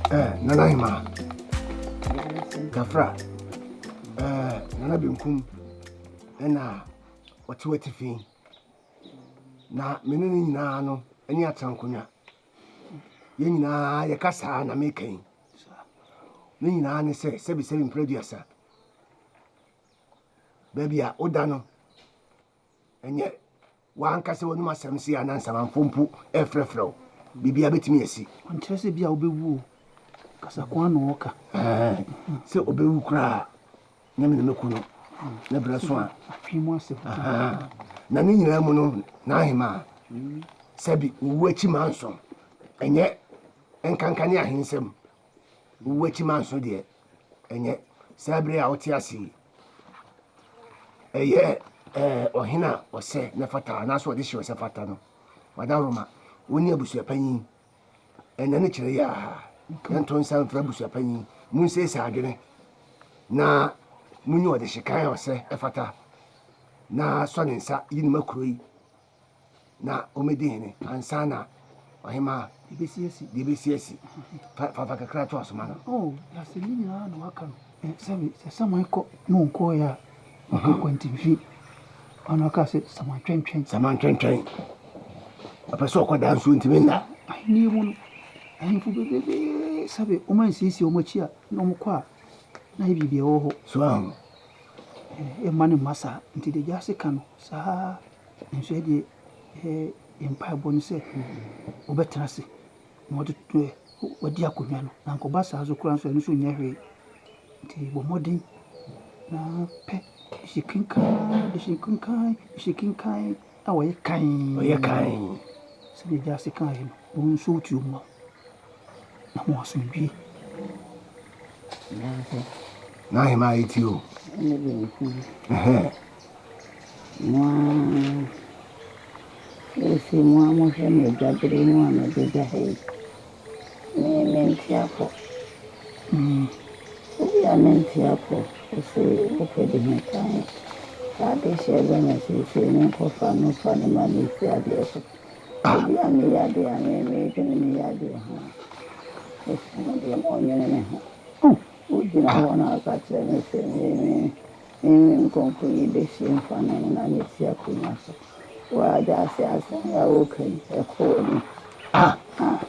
Eh, Nana Hema, Kafra, eh, Nana Benkum, ɛna ɔte w'atifi. Na me ne no nyinaa no ani atena nkonnwa. Yɛn nyinaa yɛka saa na meka yi. Ne nyinaa ne sɛ sɛbisɛbi mprɛ aduasa. Baabi a woda no, ɛnyɛ w'ankasa w'anum asɛm se anaa nsamanfoɔ mpo ɛrefrɛfrɛ wo. Biribiara bɛtumi asi. Ɔnkyerɛ sɛ bi a wobɛwu o. Kasakoa na ɔka. Sɛ ɔbɛwu koraa nyɛ me na mɛku no ne berɛ so a. Atwe mu asɛm. Na ne nyinaa mu no, n'ahemaa, sɛbi wowu akyi manso, ɛnyɛ nkanka ne ahensɛm. Wowu akyi manso deɛ, ɛnyɛ saa berɛ a wote ase yi. Ɛyɛ ɔhene a ɔsɛ na fata anaasɛ ɔde hyɛ ɔsɛ fata no. Wadaworoma, wo ne abusuapanyin Ɛnnɛ no kyerɛ yɛ a, yɛnto nsa mfrɛ abusuapanyin, munsiesie adwene na munyi ɔdehyekan a ɔsɛ ɛfata na sɔ ne nsa yi no ma kuro yi na ɔmmɛdi hene ansa na ɔhemaa deɛ ɛbɛsi asi. Fa fa kakra to asoma no. Oh, yɛasɛ ne nyinaa na waka no. Sɛbe sɛ saman kɔ na ɔnkɔɔeɛ a, ɔka akwantemfi. Ɔno ɔka sɛ saman twɛntwɛn. Saman twɛntwɛn. Ɔpɛ sɛ ɔkɔ da nso ntumi nna. Ahenni mu no, ahemfo bebrebe sɛbe wɔn ansiesie wɔn akyi a na wɔkɔ a na ayɛ biribi a ɛwɔ hɔ. So ahu? Ɛmma no mma saa. Nti deɛ Gyasi ka no saa nso ɛdeɛ yɛn mpaebɔ ne sɛ wɔbɛtena ase. na wɔde wɔadi akonnwa no. Na anka ɔba saa nso koraa nso ɛno nso nyɛ hwee. Nti bɔ mmɔden na pɛ hyɛ kenkan, hyɛ kenkan, hyɛ kenkan a wɔyɛ kann. Wɔyɛ kann. Sɛdeɛ agya ase kaeɛ no, wɔn nso wotuo mma wo na mo asomdwie. N'ahema ayɛ ti o. Ɛne benkum. Mo ara Seesei mo ara mohwɛ me adwabere mu a mede da ha yi, me mente apɔ. Obi a mente apɔ, ɔse wopɛ de he kan. Saa adehyeɛ bɛn na seesei menkɔfa no fa no ma mesi adeɛ so. Obi a meyɛ adeɛ a me medwene me yadeɛ ho a, mese mo deɛ monnwene me ho. Wogyina hɔ na woka kyerɛ me sɛ me me Me ne nkurɔfoɔ yi bɛhyia mfa no ho na mesi akonnwa so. W'adaase asɛm yi a woka yi, ɛkɔ w'anim. Ah! Ah!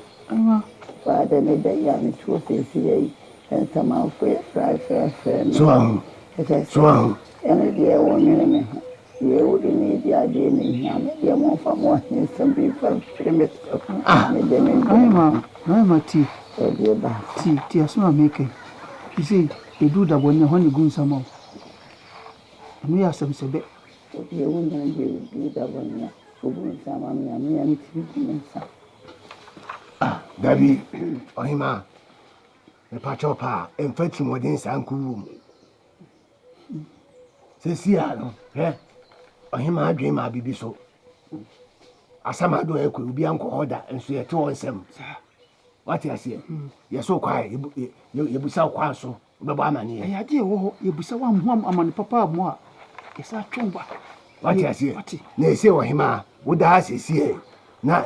W'ade me da yi a mete hɔ seesei yi, nsamanfoɔ yi frɛfrɛfrɛ me. So ahu? Ɛkyɛ sɛ, So ahu? ɛno deɛ wonnwene me ho. Deɛ wode me redi adeɛ na ɛhia me deɛ, momfa mo ahensɛm bi mfa mfiri me so. Ah! Me deɛ mendwene me ho. Naima, tie. Ɛdeɛ baako. Tie, tie asɛm a mereka yi. Seesei, Edu da bɔne a, hwan na egu nsa ma wo? Ɛno yɛ asɛm sɛ bɛ. Obi a wonya no deɛ edu da bɔne a, ogu nsa ma me a, me a metumi gu me nsa. Ah, dabi, ɔhemaa, mepakyɛw paa, mfa atirimuɔden saa nko wuo mu. Seesei a no, hwɛ, ɔhemaa adwene maa biribi so. Asamado a ɛkɔ, obi ankɔ hɔ da, nso yɛte wɔn nsɛm. Wate aseɛ? Yɛsɛ kwan a, yɛbusa wo kwan so, wobɛbɔ amaneɛ. Ɛyɛ adeɛ ɛwɔ hɔ, yɛbusa wo amoa amane papa amoa a, yɛsan twɛn ba. Wate aseɛ? Na ɛsɛ ɔhemaa, woda ha seesei na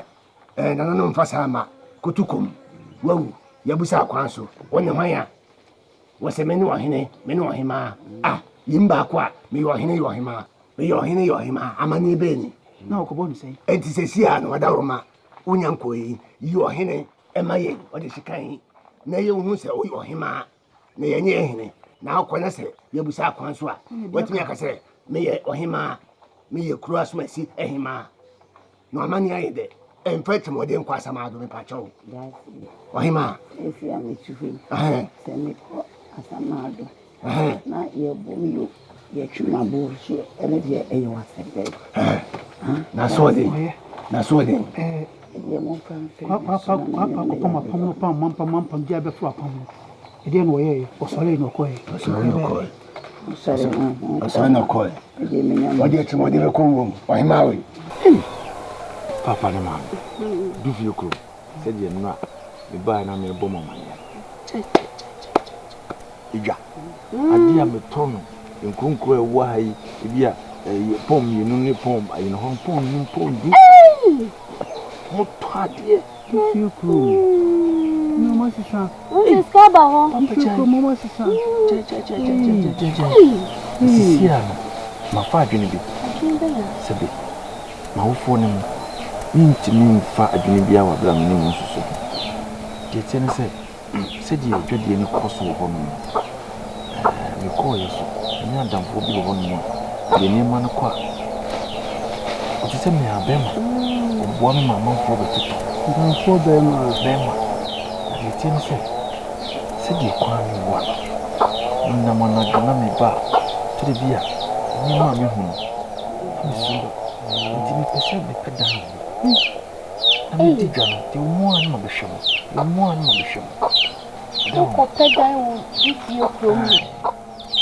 eh, nananom mfa saa ma koto kom, wawu, yɛbusa kwan so, wo ne hwan a? Wɔsɛ me ne ɔhene, me ne ɔhemaa. Ah, yim baako a, meyɛ ɔhene yɛ ɔhemaa, meyɛ ɔhene yɛ ɔhemaa, amaneɛ bɛɛ ni. Na ɔkɔbɔ no sɛn? Enti seesei a na wadaworoma Wo nyanko yi, yi ɔhene ma yɛn, ɔde sekan yi, na yɛnhu sɛ woyɛ ɔhemaa, na yɛnyɛ yɛn hene. Na wokɔ na sɛ yɛbusa akwan so a, woatumi aka sɛ, meyɛ ɔhemaa, meyɛ kuro asomasi hemaa. Na w'amanneɛ ayɛ dɛ. Mfa atirimuɔden nkɔ asamado, mepakyɛ wo. Ɔhemaa. Seesei a mete hɔ yi, sɛ mekɔ asamado na yɛbɔ me yo, yɛtwe m'aboɔ so, ɛno deɛ ɛyɛ w'asɛm bɛn? N'asoɔden, n'asoɔden. Ɛdeɛ momfa mfiri me so na Kwaapa menyɛ kɔpam apam no pam mampam mampam gyaa bɛforo apam no. Ɛdeɛn na ɔyɛeɛ? Ɔsɔree na ɔkɔeɛ. Ɔsɔree na ɔkɔeɛ. Ɔsɔre na ɔkɔe. Ɔde atirimuɔden bɛkɔ wuo mu. Ɔhemaa wei. Ei! Paapa ne maame, du fie kurom sɛdeɛ nnora mebaeɛ na merebɔ mo amaneɛ no. Kyɛkyɛkyɛkyɛkyɛ. Edwa. Adeɛ a metɔ no nkuro nkuro a ɛwɔ ha yi, ebi a ɛyɛ pɔn mmienu ne pɔn ayi no hɔ pɔn num pɔn du. Motɔ adeɛ. Fie kurom. Nneɛma sesa. Wonse sika ba hɔ. Fie kurom nneɛma sesa. Sisi a no, mafa adwene bi. Sɛbe, m'awofoɔ ne mo, mentumi mfa adwene biara wɔ aberɛ a me ne mo nsusu ho. Deɛ ɛteɛ ne sɛ, Sɛdeɛ dwadie no kɔ so wɔ hɔnom no, mekɔeɛ so, me ne adamfoɔ bi wɔ hɔnom a, deɛ nneɛma no kɔ a, ɔte sɛ me ara, bɛrima. Ɔboa me ma amanfoɔ bɛtotɔ. Adamfoɔ bɛrima. Bɛrima. Na deɛ ɛteɛ ne sɛ, sɛdeɛ kwan no wa no, menam anadwo na meba a, ɛtɔ da bi a, nneɛma a mehu no, na mesuro. Enti mepɛ sɛ mepɛ dan wɔ hɔ. Na medi dwa no, deɛ ɔmu a na mabɛhwɛ mo, deɛ ɔmu a na mabɛhwɛ mo. Wokɔpɛ dan wɔ wo fie kurom mu.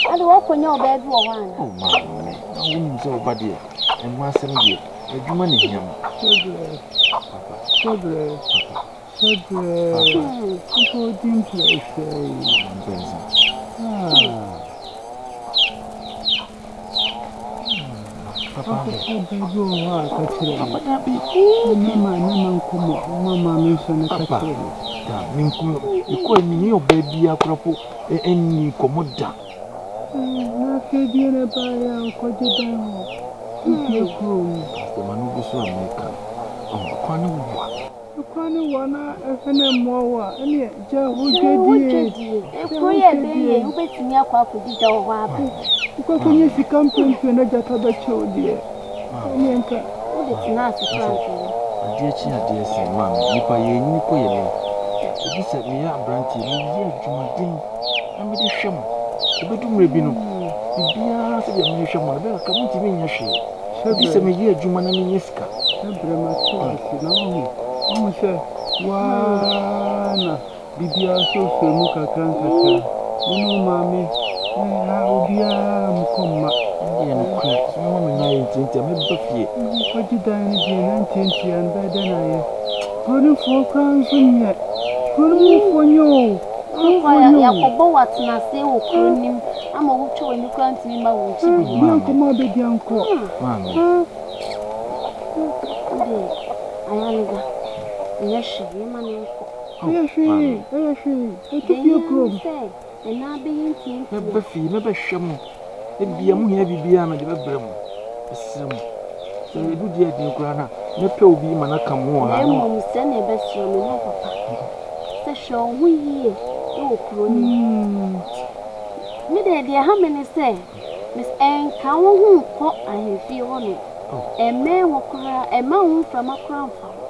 Ade woakɔnya ɔbaa bi wɔ hɔ ana? Oh maame, na wonim sɛ ɔba deɛ, ɛho asɛm deɛ, adwuma na ehia me. Hyɛbrɛ, Papa. Hyɛbrɛ, Papa. Hyɛbrɛ, Papa. Papa odi mprɛ sɛe. Mprɛnsa. Ah. Papa baabi wɔ hɔ a ka kyerɛ me. Papa dabi. Ne ma ne ma nkɔmmɔ ma maame nso ne ka kyerɛ me. Da me nkɔmmɔ mekɔ me ne ɔbaa biara koraa po ɛnni nkɔmmɔ da. Na afei deɛ na ɛbaeɛ a wokɔgye dan wɔ fie kurom. Pastor ma no gu so a meka no kwan no wa. Ɛkwan ne wɔ na ɛhwɛ na ɛmmoa wo a, ɛneɛ gya hɔ dwadie. Kuro yi a ɛbɛyɛ yie, wobɛtumi akɔ akɔdi dwa wɔ hɔ aba. Wokɔ akɔnya sika mprempren na gyata bɛkyɛ wo deɛ, ɛneɛ nka. Wode tena ase koraa nka ɛyɛ. Adeɛ kye adeɛ sa, maame, nnipa yɛnyini kɔ yɛn anim. Ɛfiri sɛ meyɛ aberanteɛ, meyɛ adwumaden na mede hwɛ mo. Ɛbɛdu mmerɛ bi no, biribiara sɛdeɛ mehwɛ mo no, ɛbɛyɛ kakra montumi nyɛ hwee. Gye sɛ meyɛ adwuma na menya sika. Hyɛbrɛ mate wo ase na woahu woahu sɛ wo ara na biribiara soosoo mu kakra nkakra wo ne wo maame ne ha obiara mokɔ mma. Ɛyɛ nokorɛ sɛ mɛma me nan ayɛ ntiantia mɛba fie. Wokɔgye dan no deɛ nan ntiantia no bɛyɛ dɛn ayɛ kuro no foɔ koraa nso nyɛ kuro no mufoɔ nyɛ o. Wokɔ a yɛakɔbɔ wo atenaseɛ wɔ kuro no mu ama wotwa w'ani koraa ntumi mma wo nkyi bio. Obi ankɔ mu abɛdi ankɔ. Maame. Wode ayarega nyɛ hwee yɛma no nkɔ. Ɛyɛ hwee ɛyɛ hwee ɛtu fie kurom. Deɛ ɛhia ne sɛ ɛnan bɛyɛ ntiantia. Mɛba fie mɛbɛhwɛ mo. Ebia mo hia biribiara mede bɛbrɛ mo. Mesrɛ mo. Sɛ ɛdu deɛ ɛden koraa no a, mɛpɛ obi ma no aka mo wɔ ha. Na mmom sɛnea ɛbɛsrɛ me ne wo papa sɛ hwɛ wo ho yie wɔ kuro no mu. Me deɛ deɛ ɛha me ne sɛ, ɛnka wo ho nkɔ ahemfie hɔ nom. Ɛmmɛn hɔ koraa, ɛmma wo ho mframa koraa mfa wo.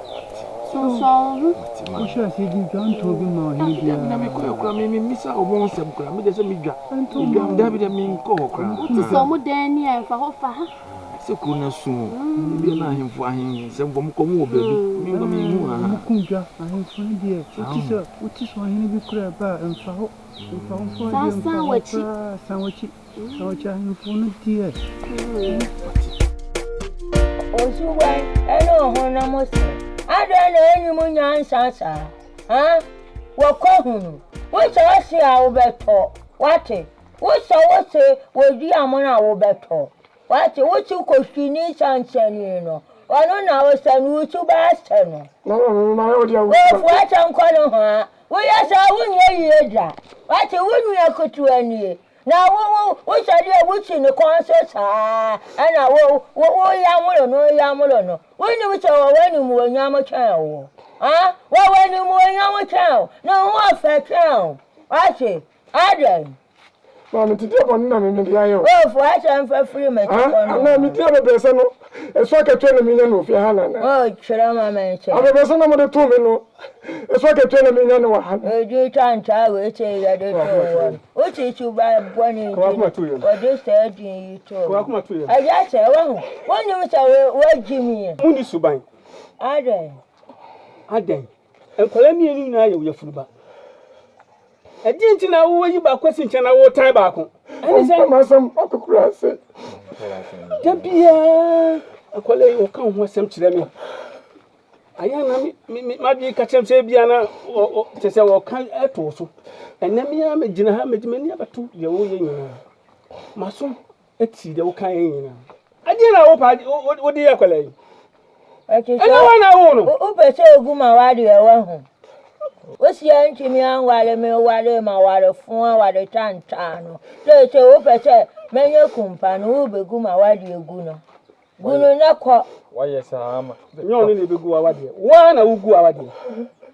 Sonsɔn wo ho. Wohyɛ aseɛ di dwa ntɔ bi ma ɔhene biara. Na mekɔɛ koraa me memmisa wɔn nsɛm koraa me deɛ sɛ medwa medwa dabi dɛ menkɔ hɔ koraa. Wote sɛ wɔn dan ni a mfa hɔ fa ha. Sɛ kuro no asu o ebia na ahemfo ahensɛm wɔn kɔ wɔn wɔ baabi me nkɔ menhu ha. Wɔn ko dwa ahemfo no deɛ wote sɛ wote sɛ ɔhene bi koraa ɛba a mfa hɔ mfa hɔ mfa hɔ deɛ mfa hɔ koraa san w'akyi. Na ɔkyɛ ahemfo no deɛ. Osuban ne ɔhonam sɛ. Adɛn na ennim nyansa saa? Ha? Wɔkɔ hunu. Wosɛ ɔse a wobɛtɔ. Wate? Wosɛ wose wɔdi amono a wobɛtɔ. Wate? Wose kɔhwini sansani no, ɔno na wosɛ no, wo suban asɛ no. Ofu asɛm kɔ nohoa. Woyɛ saa a wonyɛ yie da. Wate? Wo nua ketewa nie. Na wo wo wo sɛdeɛ wosi ne kɔn so saa ɛna wo wo woyamoro no yamoro no wonim sɛ wɔwɔ animuonyam kyɛn wo ah wɔwɔ animuonyam kyɛn wo ne ho ɔfɛ kyɛn wo wate adɛn. Maame ti deɛ bɔne na me mede ayɛ o. Ofu asɛm fa firi me ti kɔ no. Anaa me di abɛbrɛsɛ no. Ɛso akatua na menya no wɔ fie ha nana. O kyerɛ ma me nkyɛ. Abɛbɛsɛ na mode too me no. Ɛso akatua na menya no wɔ ha no. Edi tantaa wei sɛ yɛde too wɔ no. Wote suban bɔne nti no, wɔde saa din yi too me. Agya sɛ, wahu, wonim sɛ woagye me yi. Monni suban. Adɛn? Adɛn? Nkwadaa mmienu nyinaa yɛ wo yafunu ba. Ɛdeɛn nti na woayi baako asi nkyɛn na wotan baako? Ɛne sɛ. Ɔmpɛ m'asɛm akɔkora ase. Da biara akwadaa yi ɔka wo ho asɛm kyerɛ me. Ayɛ na me me m'adwene ka kyerɛ me sɛ ebia na kyerɛ sɛ ɔka ɛto wo so. Ɛnɛ me ara megyina ha mede m'ani abɛto deɛ woyɛ nyinaa. M'aso ati deɛ woka yɛ nyinaa. Ɛdeɛn na wopɛ wode yɛ akwadaa yi? Ɛnyɛ wo na woo no. Wopɛ sɛ ogu ma w'adeɛ wahu. Wosia ntumi anware me ware ma warefo aware tantaa no. Seesei wopɛ sɛ mɛnyɛ kumpa no wobɛgu ma w'adeɛ gu no. Gu no na kɔ. Wayɛ saa ama. Nyɛ ɔno na ɛbɛgu w'awadeɛ. Wo ara na wogu w'awadeɛ.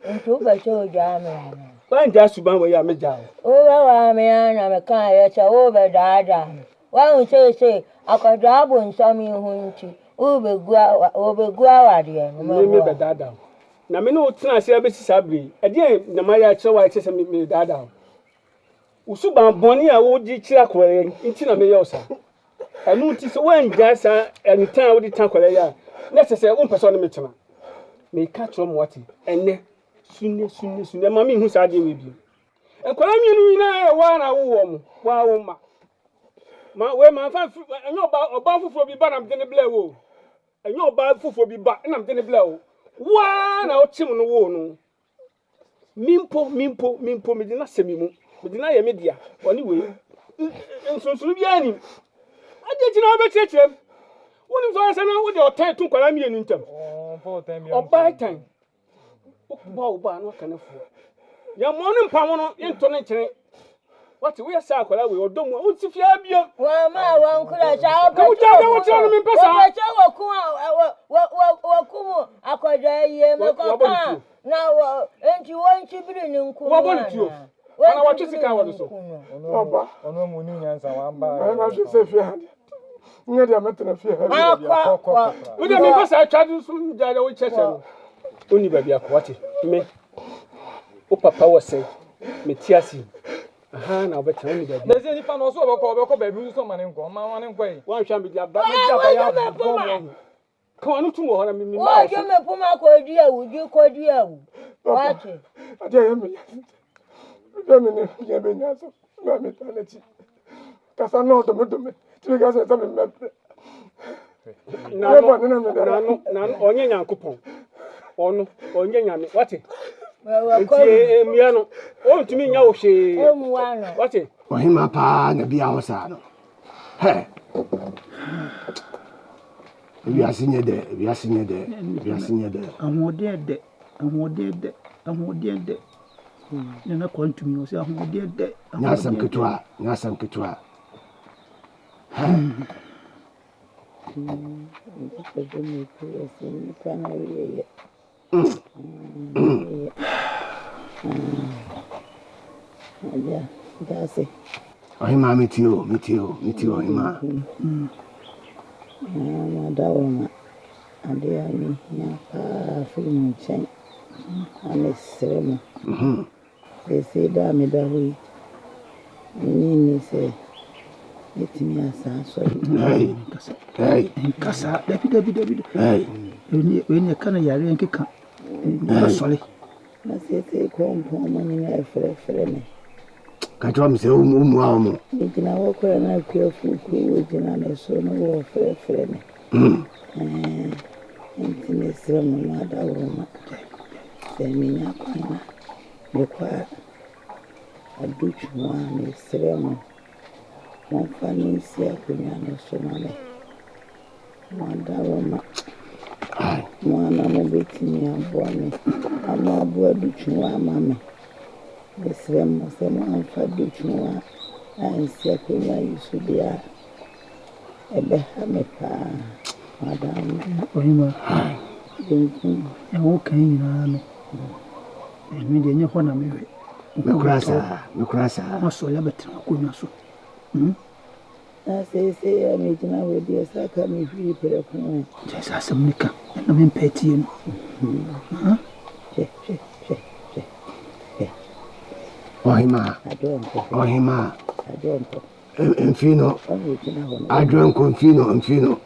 Nti wopɛ sɛ ogyaa me anaa? Woangyaa suban wei a mɛgyaa wo. Wobɛware me ara na mekaeɛ sɛ worebɛdaadaa me. Woahu seesei akwadaa bonsam yi ho nti worebɛgu awa wɔbɛgu awadeɛ no Me mɛboa. mebɛdaadaa wo. Na me ne wo tena ase abɛsi saa berɛ yi, ɛdeɛn na mayɛ akyerɛ wo a ɛkyerɛ sɛ me meredaadaa wo? Wo suban bɔne a wode kyerɛ akwadaa yi nti na meyɛ wo saa. Ɛno nti sɛ woangyae saa nitan a wode tan akwadaa yi a, na ɛsɛ sɛ wompɛ sɛ ɔne me tena. Meka kyerɛ wo ma woate, ɛnnɛ, sunne, sunne, sunne, mma menhu saa adeɛ wei bio. Nkwadaa mmienu nyinaa yɛ wo ara na wowɔ wɔn, wo ara wo mma. Ma wei mamfa mfiri, ɛnyɛ ɔbaa, ɔbaa foforɔ bi ba na mede no brɛɛ wo o. Ɛnyɛ ɔbaa foforɔ bi ba na mede no brɛɛ wo. Wo ara na wokyem no woo no. Me mpo, me mpo, me mpo, mede no ahyɛ me mu. Mede no ayɛ me dea. Ɔne wei, nsonsono biara nnim. Adɛn nti na wobɛkyerɛkyerɛ mu? Wonim sɛ ɔyɛ sɛ na wode ɔtan to nkwadaa mmienu ntam. Ɔbaatan. Wobɔ wo ba a na waka no afuo. Yɛmmɔ no mpam no, yɛnto no nkyene. Wate, woyɛ saa akwadaa wei, ɔdɔ mu a, wonsi fie ha biam. Wɔn a wɔn kura saa Ka wɔpɛ wogya sɛ na wokyerɛ no mempɛ saa. wɔpɛ sɛ wɔku a wɔ wɔ wɔkum akwadaa yi Wɔ- wɔabɔ ne mekɔka tuo. na wɔ enti wɔnkyi biri ne nku no Wɔabɔ ne tuo. anaa Ana wɔnkyi wɔtwe biri sika wɔ ne ne so. nku no. Ɔba. Ɔno mu ni nyansa wamba. Mayɛ m'adwene sɛ fie ha deɛ, nyɛ deɛ mɛtena fie ha bio. Akɔ kɔ Wo deɛ mempɛ saa twa so gya na wokyerɛkyerɛ no. Wonni baabi akɔ wate. Me, wo papa wɔ sɛn? Mete ase yi. Aha na wobɛtena wonni baabi. Na sɛ nipa no ɔso ɔbɛkɔ ɔbɛkɔ baabi nso ɔma ne nkɔ ɔma ɔma ne nkɔ yi. Woanhwɛ a mede aba mede aba yɛ abɔ mo ahu. Ka w'ano tom wɔ hɔ na me me mma wo so. Wɔgye me poma kɔdi awu gye kɔdi awu. Wate. Adeɛ yɛ me yɛ me ne yɛ bɛnya so na meta n'akyi kasa na ɔdomedome tumi ka sɛ sɛ memmɛbrɛ N'ano n'ano n'ano ɔnyɛ Nyankopɔn ɔno ɔnyɛ Nyame wate nti mmua no ɔntumi nya wo hwee wate. Ɔhema paa na bia hɔ saa no. Hɛ! Ewiase nyɛ dɛ, ewiase nyɛ dɛ, ewiase nyɛ dɛ. Ahoɔden ɛdɛ, ahoɔden ɛdɛ, ahoɔden ɛdɛ. Nana Kwantumi ɔsɛ ahoɔden ɛdɛ. Nyɛ asɛm ketewa, nyɛ asɛm ketewa. Hɛ! Mepɛ sɛ metu ase nnipa no awieeɛ. Ɔhemaa metie o, metie o, metie o ɔhemaa. Madaworoma, adeɛ a mehia paa firi mo nkyɛn na mesrɛ mo. Seesei da a meda hɔ yi, minnye nni sɛ mɛtumi asan asɔre bio. Nkasa, dabi dabi dabi. Wei ne ɛka no yareɛ nkeka. Bɛsɔre. Na seesei kɔmpɔn mu nyinaa ɛfrɛfrɛ me. Ka kyerɛ wɔn sɛ wommua wɔn. Megyina hɔ koraa na akuafo kuo wɔgyina me so no wɔfrɛfrɛ me. Nti mesrɛ mo mo adaworoma sɛ menya kwan na mekɔ a, adutwo ho a mesrɛ mo momfa no nsi akonnwa no so ma me. Mo adaworoma, mo ara na mobɛtumi aboa me na moaboa adutwo ama me. Mesrɛ mo sɛ moamfa adutwo ansi akonnwa yi so deɛ a, Ɛbɛha me paa, madam. Ɔhema, Benkum. Nea woka yi nyinaa no, ɛno deɛ ɛnyɛ hɔ na mehwɛ. Mekora saa, mekora saa. Woasɔre abɛtena w'akonnwa so. Hmm? Na seesei a megyina hɔ deɛ, sɛ aka mehwiri prɛko ɛ. Kyerɛ sɛ asɛm no ka na mempɛ tie no. Hwɛ, hwɛ, hwɛ, hwɛ, hwɛ. Ɔhemaa, ɔhemaa, mfii no, adwonkɔ mfii no, mfii no.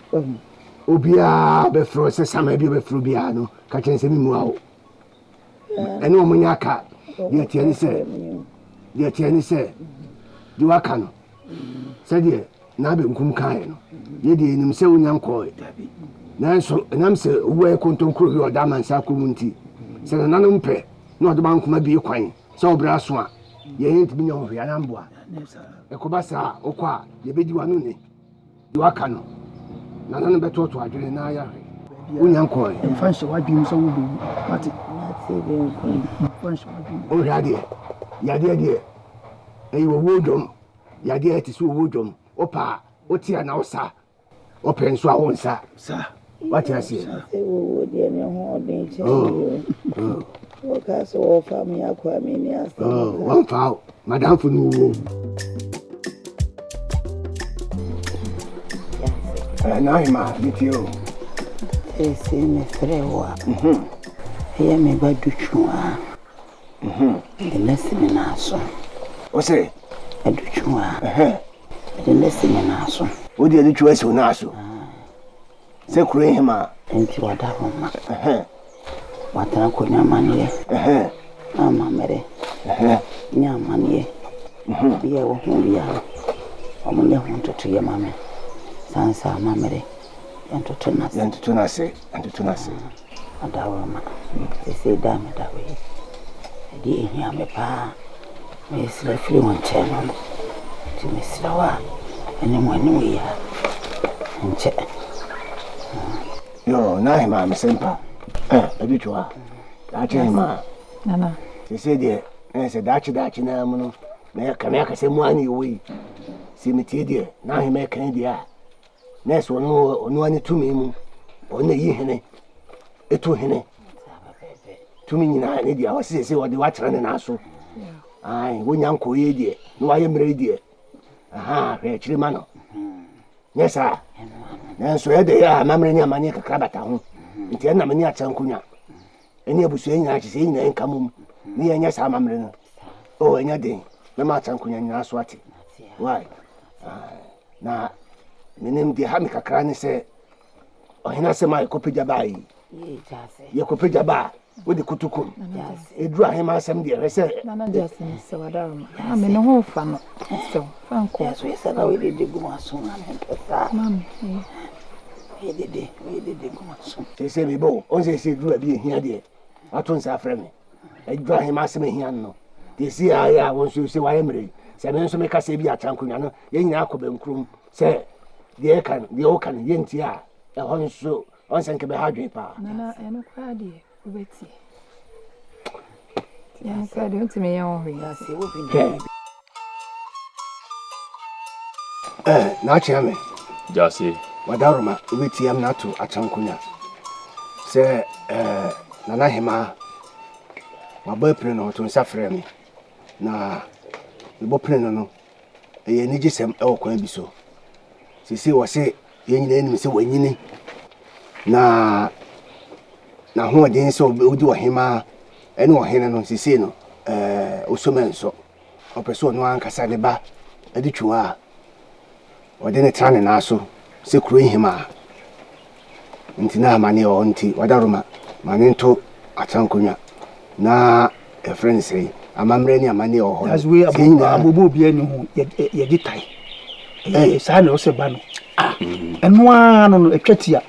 Obiara bɛfrɛ sɛ sama bi bɛfrɛ obiara no, ka kyerɛ sɛ memmua wo. Ɛne wɔn nyɛ aka. Deɛ ɛteɛ ne sɛ, deɛ ɛteɛ ne sɛ, deɛ waka no, sɛdeɛ n'abenkum kaeɛ no, yɛ deɛ yɛnim sɛ wonya nkɔɔe. Nanso ɛnam sɛ owuo ayɛ kontonkuro bi a ɔda amansan kɔ mu nti, sɛ nananom pɛ na ɔde bankoma bue kwan sɛ ɔbrɛ aso a, yɛn yɛntumi nyɛ ho hwee anaa mboa. Ɛkɔba saa a, wokɔ a, yɛbɛdi w'ano ni. Deɛ waka no, nananom bɛtoɔtoɔ adwene na yɛahwɛ. Wonya nkɔɔe. Mfa nhyɛ w'adwene mu sɛ wobɛwu. Wate? Mfa nhyɛ w'adwene mu. Wohwɛ adeɛ, yadeɛ deɛ, ɛyɛ owuo dwom. Yadeɛ te sɛ owuo dwom. Wopɛ a, wote a na wosa. Wopɛ nso a wonsa. Sa. Wate aseɛ? Sɛ owuo deɛ ne ho ɔden kyɛn mi o. Wɔka sɛ wɔfa me akɔ a menni asɛm ka. Wɔmfa wo. Madamfo no wuo. N'ahema metie o. Seesei mefrɛ wo a, ɛyɛ me ba Dutwo a. Mede no asi me nan so. Wo se? Adutwo a. Mede no asi me nan so. Wode adutwo asi wo nan so? Sɛ kuro yi hemaa. Nti wada hɔ ma. Watena akonnwa amaneɛ. Na amammerɛ. Ne amaneɛ. Deɛ ɛwɔ ho biara no, wɔnyɛ ho ntotoeɛ ma me. Sane sɛ amammerɛ, yɛntoto no ase. Yɛntoto no ase, yɛntoto no ase. Adaworoma, seesei da a meda hɔ yi, adeɛ a ɛhia me pa ara, meresrɛ afiri wo nkyɛn no no, nti mesrɛ wo a, anim anim yi ara, nkyɛ. Yoo, na ahemaa me sɛmpa, eh, Adutwaa, daakye hemaa. Nana. Seesei deɛ, na yɛ sɛ daakye daakye naa mu no, na yɛ kame akasɛ mu ara na yɛwɔ yi. Sɛ metie deɛ, na ahemaa kan deɛ a, na ɛsɛ ɔno ɔno ara ne tumi mu ɔno na yi hene etu hene tumi nyinaa ne deɛ ɔsi sɛ ɔde watena ne nan so ayi wonya nkɔyɛ deɛ na wayɛ mmerɛ deɛ aha hwɛ akyire ma no nyɛ saa nanso ɛde yɛ a amammerɛ ne amanneɛ kakra bata ho nti ɛna me ne akyɛ nkonnwa ɛne abusua nyinaa kyɛ sɛ yɛn nyinaa nka mom ne yɛnyɛ saa amammerɛ no oh ɛnyɛ den mɛma akyɛ nkonnwa nyinaa so ate why Na menim deɛ ha me kakra ne sɛ ɔhene asɛm a yɛkɔpagya baa yi yɛkɔpagya baa wode kotokom ɛduru ahema asɛm deɛ hwɛ sɛ Nana Gyasi mesɛ wadaroma na me ne ho fa no mesɛ fa nkɔ Yɛso yɛ sɛ na wodede gu m'aso na mempɛ saa Mami wodede wodede gu m'aso Sɛ mebɔ o ɔn sɛ sɛ duru baabi ɛhia deɛ wato nsa afrɛ me Ɛduru ahema asɛm ɛhia no no deɛ ɛsi ayɛ a wɔn nso sɛ wayɛ mmerɛ yi sɛ me nso meka sɛ bi atra nkonnwa no yɛn nyinaa kɔ bɛnkurom sɛ deɛ ɛka no deɛ woka no yɛntie a ɛhɔ nso ɔn sɛ nka bɛha adwene paa. Nana ɛno koraa deɛ wobɛtie ɛno koraa deɛ wontumi yɛ ho hwee. Hwɛ ɛɛ n'akyea me. Gyase. Wadaroma wobɛtie am n'ato atra nkonnwa sɛ ɛɛ nana hemaa wabɔ apire no ɔto nsa frɛ me na mebɔ pene no no ɛyɛ anigyesɛm wɔ kwan bi so. Seesei wɔse yɛn nyinaa nim sɛ wanyini na n'ahoɔden sɛ ɔdi ɔhemaa ne ɔhene no seesei no ɛɛ ɔsɔ nsɔ. Ɔpɛ sɛ ɔno ankasa ne ba de twuwa a ɔde no tena ne nan so sɛ kuro yi hemaa. Nti na amane wɔ hɔ nti wadaroma ma ne nto atrankonnwa na yɛfrɛ no sɛn amammerɛ ne amanneɛ wɔ hɔ no. That's way abobo obiara ni ho yɛgye tae. Ɛyɛ saa na ɔsɛ ba no. Ah, ɛno ara no no atwa tia.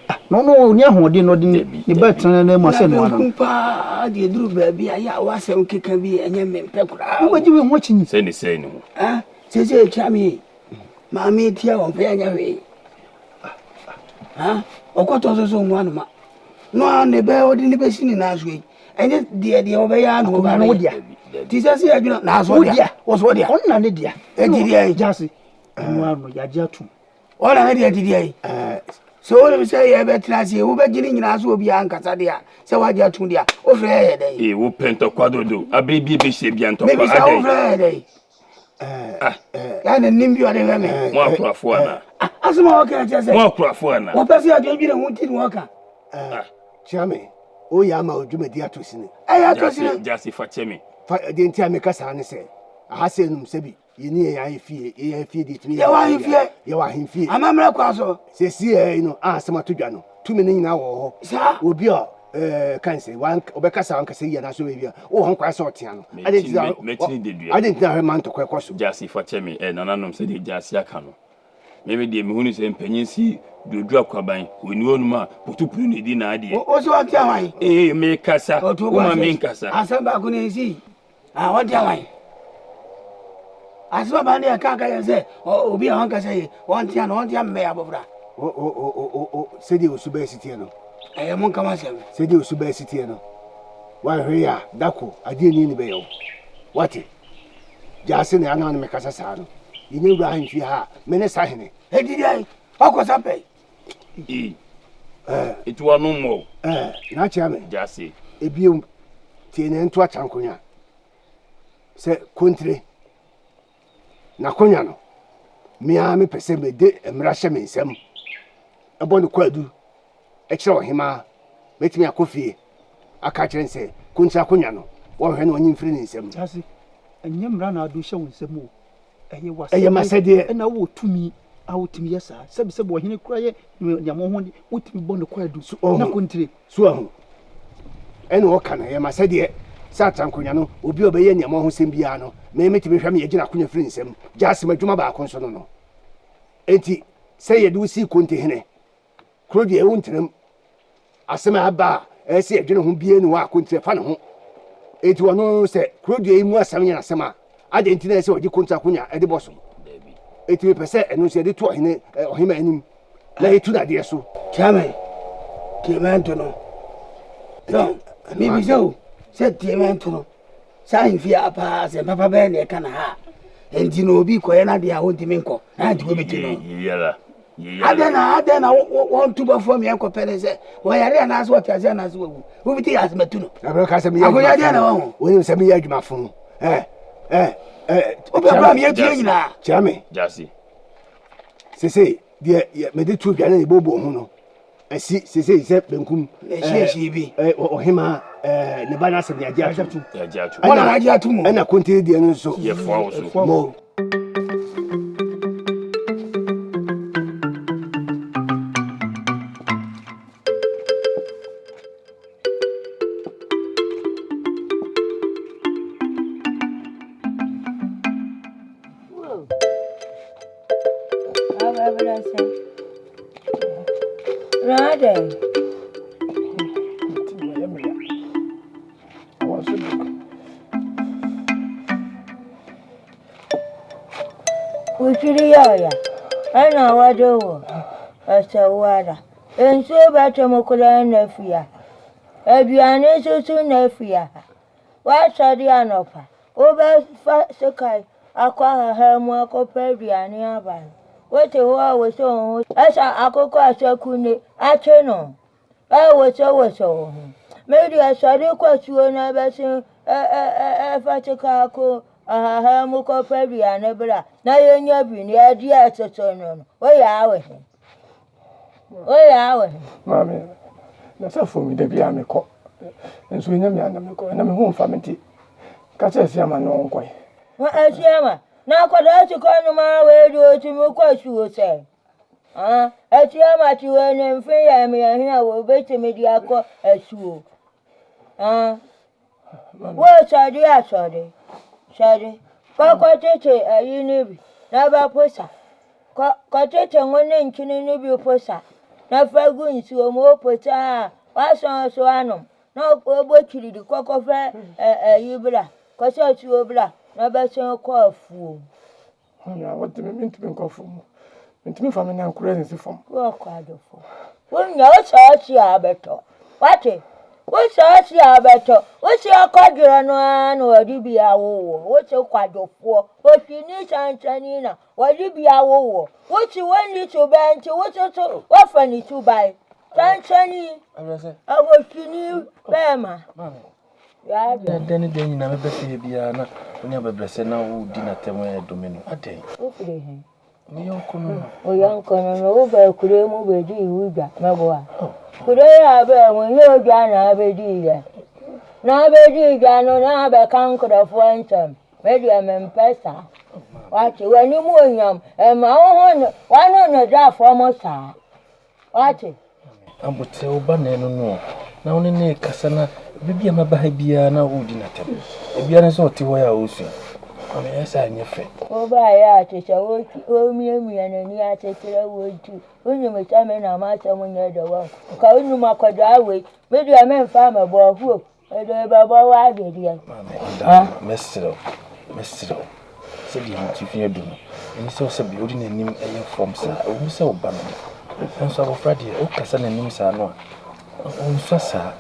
Ah, na ɔno ɔni ahoɔden na ɔde ne ba tena ne mu asɛ no ano. Nkum paa deɛ duru baabi a yɛ a wasɛm keka bi ɛnyɛ me mpɛ koraa. Wobɛgye wei ho akyi nyi. Sɛ ne sɛn ne ho. Ah, sɛ sɛ ɛkyia me maame tia wɔn fɛ anyɛ hwee. Ah, ɔkɔtɔ so so nwa anoma. No a ne bɛ ɔde ne bɛsi ne nan so yi. Ɛnyɛ deɛ deɛ ɔbɛyɛ ano ɔba no dea. Ti sɛ sɛ adwuma na aso dea. Wɔso dea. Ɔno na ne dea. Eti deɛ yi. Gyase. Ɛno ano yagye atum. Ɔno na ne deɛ ti deɛ yi. Sɛ wonim sɛ yɛbɛtena ase wobɛgye ne nyinaa so obiara nkasa deɛ a sɛ woagye atum deɛ a wofrɛ yɛ dɛn? Ee wopɛ ntɔkwa dodo abere bi ebɛhyia bia ntɔkwa adɛn? Mebisa wofrɛ yɛ dɛn? Ah. Yɛ na nim bi ɔde hwɛ me. Mo akorafo ana? Asɛm a wɔka kyerɛ sɛ. Mo akorafo ana? Wɔpɛ sɛ yɛdwendwene ho nti na wɔka. Kyerɛ me, woyɛ ama wo dwumadi ato sini. Ɛyɛ ato sini. Gyasi fa kyɛ me. Fa deɛ nti a meka saa ne sɛ, aha sɛ num sɛ bi yɛni yɛn ahemfie, yɛn ahemfie deɛ tumi yɛ. Yɛwɔ ahemfie. Yɛwɔ ahemfie. Amammerɛ kwa so. Sɛsi yɛ no a asɛm ato dwa no, tumi no nyinaa wɔ hɔ. Saa. Obi a ɛɛ kan sɛ wan ɔbɛkasa wankasa yie anaasɛ ɔbɛyɛ bi a, wowɔ ho kwan sɛ ɔtea no. Adɛn nti na Mɛkyini dedua. adɛn nti na ahwɛ ma ntɔkwa ɛkɔ so? Gyasi fa kyɛ me. Ɛ nananom sɛdeɛ Gyasi aka no. Me me deɛ mehunu sɛ mpanyin si duodu akwaban wɔni hɔnom a potupuru na ɛdi n'adeɛ. Wo so ɔte awan? Ee mekasa woma menkasa. Asɛm baako na ɛsi a ɔte awan? Asɛm aba ne ɛka ka yɛn sɛ obi a ɔnkasa yi ɔntea no ɔntea mmɛyɛ abɔfra. Sɛdeɛ osu bɛyɛ si teɛ no. Ɛyɛ mo nka asɛm. Sɛdeɛ osu bɛyɛ si teɛ no. Wanhwɛ yi a dako adeɛ ni ne bɛyɛ wo. Wate? Gyaase na ana ne mekasa saa no. Yɛnyɛ wura ahemfie ha a, me ne sahene. Enti deɛ ɔkɔsa pɛ. Ee. Eti wano mmɔ o. Ɛɛ, n'akyea me. Gyaase. Ebio, tie na ɛnto akyankonya. Sɛ kontire, n'akonya no, me ara mepɛ sɛ mede mmara hyɛ me nsam. Ɛbɔ no kwaadu kyerɛ ɔhemaa. Mɛtumi akɔ fie aka akyerɛ no sɛ kontire akonya no, wɔnhwɛ na ɔnye mfiri ne nsam. Gyasi, ɛnyɛ mmara na ade hyɛ wo nsam o. Ɛyɛ Ɛyɛ m'asɛdeɛ. Ɛna wowɔ tumi a wotumi yɛ saa. Sɛbisɛbi ɔhene koraa yɛ nea mo ho de, wotumi bɔ no kwaadu na kontire. So ahu? Ɛna ɔka no, ɛyɛ m'asɛdeɛ sɛ atrankonnwa no, obi a ɔbɛyɛ nea mo ho sɛm biara no, me metumi hwɛ ma yɛgye n'akonya firi ne nsam. Gyasi, m'adwuma baako nso no no. Enti sɛ yɛde wo sii kontihene, Kuro deɛ wontena mu. Asɛm a aba a ɛyɛ sɛ yɛdwene ho biara ni hɔ a konti ɛfa ne ho. Enti ɔno sɛ kuro deɛ yi mu asɛm yɛ n'asɛm a, adɛn nti na ɛsɛ sɛ ɔgye konti akonya de bɔ so? Enti mepɛ sɛ ɛno nso yɛde to ɔhene ɔhema anim na yɛtu no adeɛ so. Kyame, tie mɛnto no. So, mebisa o, sɛ tie mɛnto no. Saa ahemfie ha paa asɛm papa bɛyɛ na ɛka na ha. Enti na obi kɔyɛ n'adeɛ a ɔntumi nkɔ na nti wɔbɛtu no. Adɛn na adɛn na wɔnto bɔfoɔ mmiɛ nkɔpɛ ne sɛ wɔyare anaasɛ wɔte ase anaasɛ wɔwu wobɛti yɛ asɛm atu no. Akonnwa deɛ na wɔho. Wonim sɛ meyɛ adwuma fo. Wobɛkora meyɛ tue nyinaa. Kyerɛ me. Sese deɛ mede to dwa ne yɛbɔbɔ ho no Ɛsi sesei sɛ benkum ɔhemaa ne ba no asɛm yɛagye atom. Wɔn na agye atom. Ɛna kontiri deɛ no nso. Yɛfoa wo so. Mo. Wotiri yɛ ɔya ɛna wɔde wo ɛsɛ wo ara. Nsuo bɛtɔ mu koraa na afiri ha. Aduane nso so na afiri ha. Woasɔre anɔpa, wobɛfa sekan akɔ ahahan mu akɔpɛ aduane aba no, wote hɔ a wosow wo ho sɛ akokɔ a sakunne akye no a wosowosow wo ho. Me deɛ, sɔre kɔ asuo na bɛsen fa sekan kɔ ahahan mu kɔpɛ aduane bra na yɛnya bi na yɛadi asese no no, woyɛ awe he? Woyɛ awe he? Maame, na sɛ fo mi da bi a mekɔ. Nso ɛnyɛ me a na mekɔ, na me ho mfa me nti. Ka kyerɛ Asiama na ɔnkɔe. Asiama, na akwadaa sika nom a wei deɛ ɔtumi kɔ asuo sɛn? Ah, Asiama te wei ne mfe yɛ mmiɛnsa a wɔbɛtumi de akɔ asuo. Ah, wo sɔre a sɔre, sɔre. Kɔ kɔtete ayi no bi na bɛposa. Kɔ kɔtete ngo ne nkyene no bi posa na fa gu nsuo mu woposa a woasan so anom na wobɔ kyiridi kɔ kɔfɛ ayi bra kɔsɛ asuo bra na bɛsan kɔ afuom. Nea wɔde me mentumi nkɔ fam mu. Mentumi mfa me nan koraa nsi fam. Wɔ kwadwofo. Wonya wo saa si a bɛtɔ. Wate? Wo saa si a bɛtɔ. Wo si akwadworɔ no ara na wɔde bi awo woɔ. Wo se kwadwofoɔ. Ohwini sansani na wɔde bi awo woɔ. Wo se wɔnni suban nti wo so so woafa ne suban. Sansani. Ahohwini bɛɛma. Na dɛn ne dɛn nyinaa mɛba fie biara na wo ne abɛbrɛsɛ na woredi n'atɛm redome no. Adɛn? Wofiri he? Me yɔnko no no. Wo yɔnko no no, wobaa kuro mu bɛdii wo dwa, mɛboa. Kuro yi a abaa mu, nyɛ wo dwa na abɛdiiɛ. Na abɛdii dwa no, na abɛka nkurɔfoɔ nsɛm. Me deɛ mempɛ saa. Wate, w'anim onyam, mma wo ho ne, w'ano nneda fam saa. Wate? Aboterɛ wo ba na ɛno no o, na wo ne no rekasa na bere bi a maba ha biara na woredi no atɛm. Ebia ne sɛ ɔte hɔ yi a ɔresua. Maame ɛyɛ saa ɛnyɛ fɛ. Wobaeɛ a te sɛ ɔremiamia n'ani ase kyerɛ wo nti, wonim sɛ me na m'asɛm nyɛ dɛ wahu. Nka wonim akwadaa wei, me deɛ memfa mmɛbɔ ahuo. Mede rebɛbɔ wo adedeɛ. Maame, ɔda no, mɛsrɛ wo, mɛsrɛ wo, sɛdeɛ wo tifi adu no, ɛni sɛ sɛ bi wode n'anim yɛ fam saa, ɛwɔ mu sɛ wo ba no de, nanso abɔfra deɛ, wokasa n'anim saa no a, ɔnsua saa.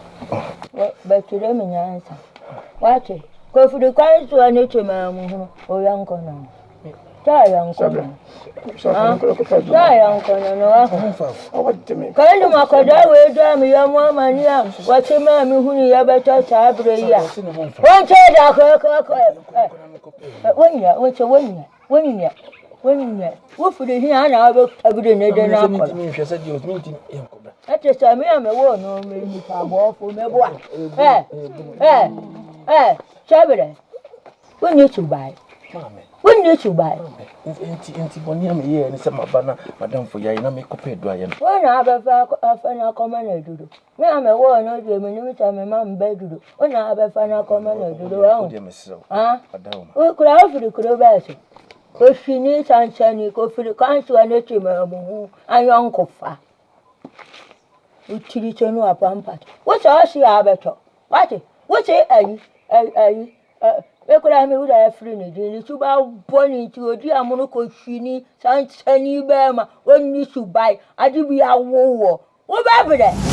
Bɛkyerɛ me nyansa. Wate, kɔfiri kwan soɔ ne temaamuhunu, wo yɔnko no. Sɛ yɔnko no. Sɛ yɔnko no no wahu. Kan dum akwadaa wei dɔ a meyɛ mu amane a wɔte maa me hunu yɛ bɛtɔ saa berɛ yi a. Wɔnkyɛ da kɔkɔkɔ. Wonyɛ, wɔnkyɛ wonyɛ, wonyɛ, wonyɛ. Wofiri he a na wobɛtabiri ne de no akɔla. Ɛte sɛ me a mewoo no me nipa bɔɔfo meboa. Ɛ, ɛ, ɛ, kyɛberɛ. Wonni suban. Wonni suban. Nti nti bɔne a meyɛɛ ne sɛ maba na madamfo yae na mekɔpɛ aduru ayɛ no. Wo na abɛfa afa no akɔma no aduru. Me a mewoo no deɛ menim sɛ mema me ba aduru. Wo na abɛfa no akɔma no aduru. Wahu? Wodeɛ mesrɛ wo. Ah? Ɔda wo ma. Wo kura wofiri kuro bɛɛ so. Kɔhwini sansani kɔfiri kwansoɔ ne temamuhu ayɔnkofa. Wo tiri so no apampa. Wo sɛ ɔhye a abɛtɔ. Wate? Wo se ayi ayi Me koraa me werɛ afiri ne din, ne suban bɔne nti ɔdi amono kɔhwini, sansani bɛrima, ɔnni suban, ade bi awo wɔ, wobɛbrɛ.